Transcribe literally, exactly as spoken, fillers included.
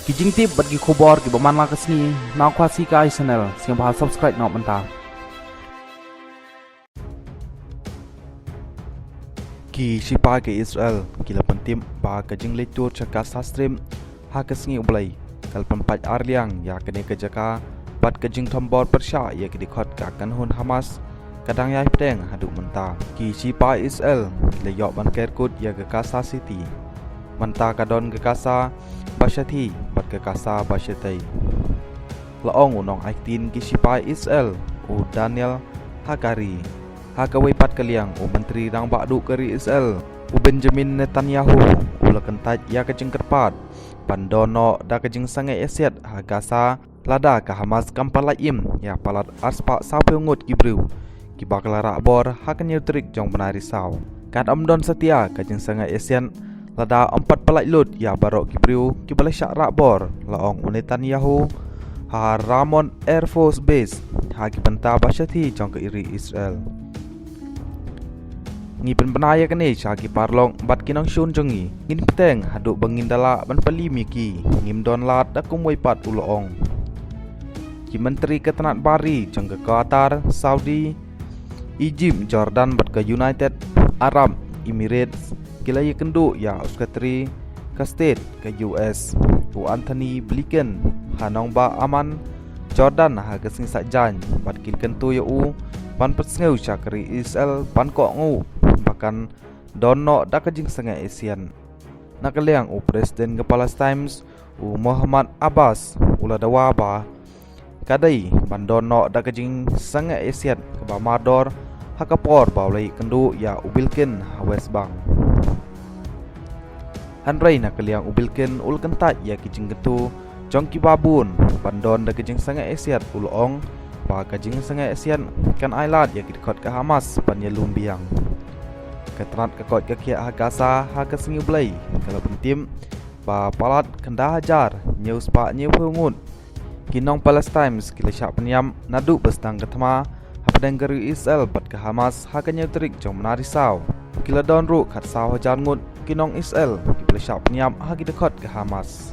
Ki jingtip bad ki khubor kiba man la ka sngi na Khasi Kai Channel, sngewbha subscribe noh mynta. Ki shipai ka Israel ki la pyntip ba ka jingleit tur sha Gaza Strip ha ka sngi U Blei ka la pynpait arliang ïa kane ka jaka bad ka jingthombor pyrshah ïa ki dkhot ka kynhun Hamas ka dang ïai bteng haduh mynta. Ki shipai Israel ki la ïoh ban ker kut ïa ka Gaza City. Mynta ka don ka Gaza ba shathie bad ka Gaza ba shatei, la ong u nongaiktien ki shipai Israel, u Daniel Hagari. Ha kawei pat ka liang, u Myntri Rangbah Duh ka ri Israel, u Benjamin Netanyahu, u la kyntait ïa ka jingkyrpad ban don noh da ka jingsangeh ïasiat ha Gaza lada ka Hamas kam pat lait im ïa palat arspah sawphew ngut ki briew kiba ka la rah bor ha ka hynñiew tarik jong u bnai Risaw. Kat ym don satia ka jingsangeh ïasiat lada ym pat pynlait lut ïa baroh ki briew kiba la shah rah bor, la ong u Netanyahu ha Ramon Air Force Base ha ki bynta ba shathie jong ka ri Israel. Ngi pynbna ïa kane sha ki paralok bad ki nongshun jong ngi. Ngin bteng haduh ba ngin da lah ban pynliem ïa ki. Ngim don lad da kumwei pat, u la ong. Ki myntri ka tnat bar ri jong ka Qatar, Saudi, Egypt, Jordan bad ka United Arab Emirates ki la ïakynduh ïa u Secretary ka State ka U S, u Antony Blinken, ha nongbah Amman, Jordan ha ka sngi Saitjaiñ bad ki la kyntu ïa u ban pynsngew sha ka ri Israel ban kohnguh ba kan don noh da ka jingsangeh ïasiat. Na ka liang u President ka Palestine, u Mahmoud Abbas, u la dawa ba ka dei ban don noh da ka jingsangeh ïasiat kaba mardor ha ka por ba u la ïakynduh ïa u Blinken ha West Bank. Hynrei na ka liang u Blinken u la kyntait ïa ki jingkyntu jong kiba bun ban don da ka jingsangeh ïasiat, u la ong ba ka jingsangeh ïasiat kan ailad ïa ki dkhot ka Hamas ban ïalum biang. Ka tnat ka koit ka khiah ha Gaza ha ka sngi U Blei ka la pyntip ba palat khyndai hajar hynñiew spah hynñiewphew ngut ki nong Palestine ki la shah pynïap naduh ba sdang ka thma hapdeng ka ri Israel bad ka Hamas ha ka hynñiew tarik jong u bnai Risaw. Ki la don ruh khatsaw hajar ngut ki nong Israel kiba la shah pynïap ha ki dkhot ka Hamas.